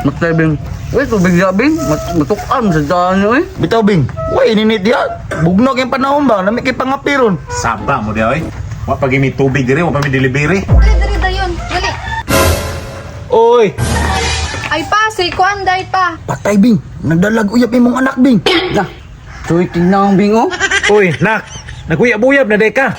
Matay, Bing. Uy, tubig ya, Bing. Matukan sa daan nyo eh. Bitaw, Bing. Uy, ininit diha. Bugnog yung panahon ba? Nami kay pangapiron. Saba mo di oy. Wa pa gyud may tubig diri, wa pa may delivery. Dali, dali, dayon. Dali. Oy, Ay pa, si Kuanday pa. Patay, Bing. Nagdalag uyab imong anak, Bing. Na, suy tinang, Bing, oh. oy, nak. Naguyab-uyab na day ka.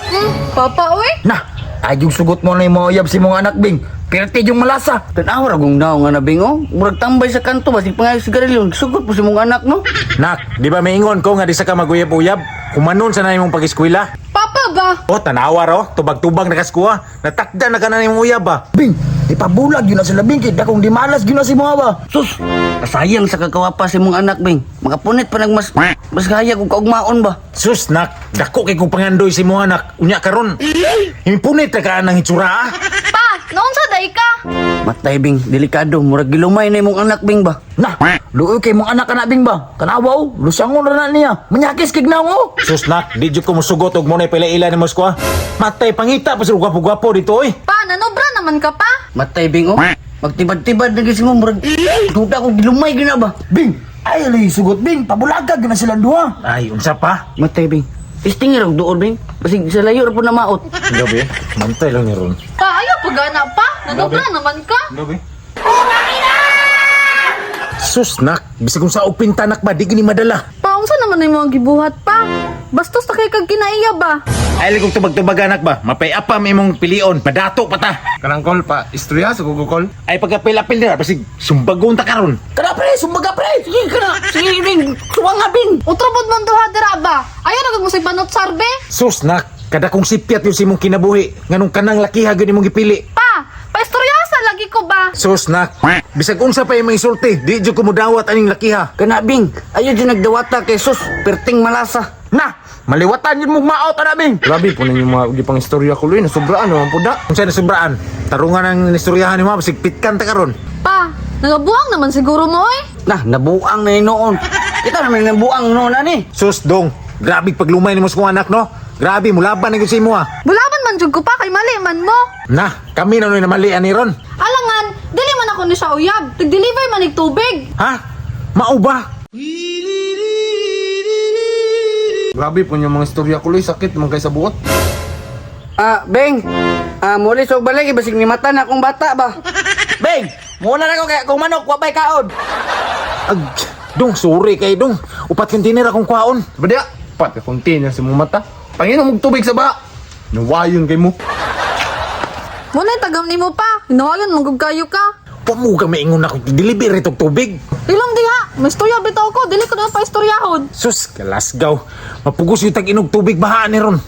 Papa, uy. Nah, ayog sugot mo na yung mga uyab si mong anak, Bing. Pirti yung malasa. Tanaw ra gong daw nga na, Bing, oh. Murag tambay sa kanto, basig pangayo sigarilyo. Sugot po si mong anak, no? Nak, di ba maingon ko nga di sa ka maguyab-uyab? Kumanon sa na imong pag-eskwela. Papa ba? O, tanawa ro, tubag-tubag na kaskuha. Natakda na ka na imong uyab ba? Bing, ipabulag yun na sila, Bing. Kaya kung di malas yun na si mga ba. Sus, kasayang sa kakawapa si mong anak, Bing. Makapunit pa nag mas, mas kaya kung kaugmaon ba. Sus, nak, dako kay kong pangandoy si mong anak. Unya karon. Impunit na ka nang itsura ah. Pa, noon sa day ka. Matay, Bing. Delikado. Murag gilumay na imong anak, Bing ba? Nah, luoy kay mong anak ka na, Bing ba? Kanawa, oh. Lusangon ra na niya. Manyakis kig naong, oh. Sus, nak, di jud ko musugot og mo na pila-ila ni Moskwa. Matay pangita pa sa gwapo-gwapo dito oy. Pa, nanobra naman ka pa. Matay, Bing, oh. Magtibad-tibad na gis mo. Murag duda ko gilumay gina ba? Bing, ay alay sugot, Bing. Pabulagag yun na silang duha. Ay, unsa pa? Matay, Bing. Isting ra og duol, Bing. Basig sa layo ra po na maot. Gabi, mantay lang ni Ron. Pa, ayaw pagana pa. Nanobra naman ka. Gabi. Sus, nak, bisag kung sa og pinta nak ba, di gini madala. Pa, unsa naman na imong gibuhat pa? Bastos na kay kag kinaiya ba? Ay, kung tubag-tubag anak ba, mapay-apam imong pilion, madato pa ta. Kanang call pa, istorya sa Google call. Ay, pagkapil-apil nila, basig sumbagon ta karon. Kana, pre. Sumbaga, pre. Sige ka na. Sige, Bing. Suwa nga, Bing. Utro pod man duha dira ba? Ayaw na kag mo sig banot sarbe. Sus, nak, kada kong sipyat yung simong kinabuhi, nganong kanang lakiha gyud imong gipili. Pa, paistorya sa lagi ko ba? Sus, nak, bisag unsa pa imong isulti, di jud ko mudawat aning lakiha. Kana, Bing. Ayaw dyan nagdawata kay sus. Perting malasa. Nah, maliwatan yun mong maot, anak, Bing. Grabe po ninyo mga gipang istorya ko, Luy. Nasobraan naman po da. Unsa na sobraan? Tarungan ang istoryahan nimo, basig pitkan ta karon. Pa, nagabuang naman siguro mo oy. Nah, nabuang na yun noon. Kita naman nabuang noon, ani. Sus, dong, grabe paglumay nimo sa kong anak no. Grabe mulaban na gyud sa imo ah. Bulaban man jud ko pa kay mali man mo. Nah, kami na nuy namali ani ron. Alangan, dili man ako ni siya uyab. Tig-deliver man ig tubig. Ha? Mao ba? Grabe po ninyo mga istorya ko, Luy. Sakit man kay sa buot. Ah, Bing. Ah, muli sa balik, basig ni mata na akong bata ba. Bing, muna na ko kaya kung manok, wapay kaon. Ag, dong, sorry kay dong. Upat container akong kwaon. Ba diya? Pat ka container sa mong mata. Panginom og tubig sa ba. Nawayon kay mo. Muna tagam nimo pa. Hinawalan man gud kayo ka. Wa mo ka maingon ako deliver itong tubig. Ilong diha, may istorya bitaw ko, dili ko na pa istoryahon. Sus, kalasgaw. Mapugos yung tag-inog tubig bahaan ni ron.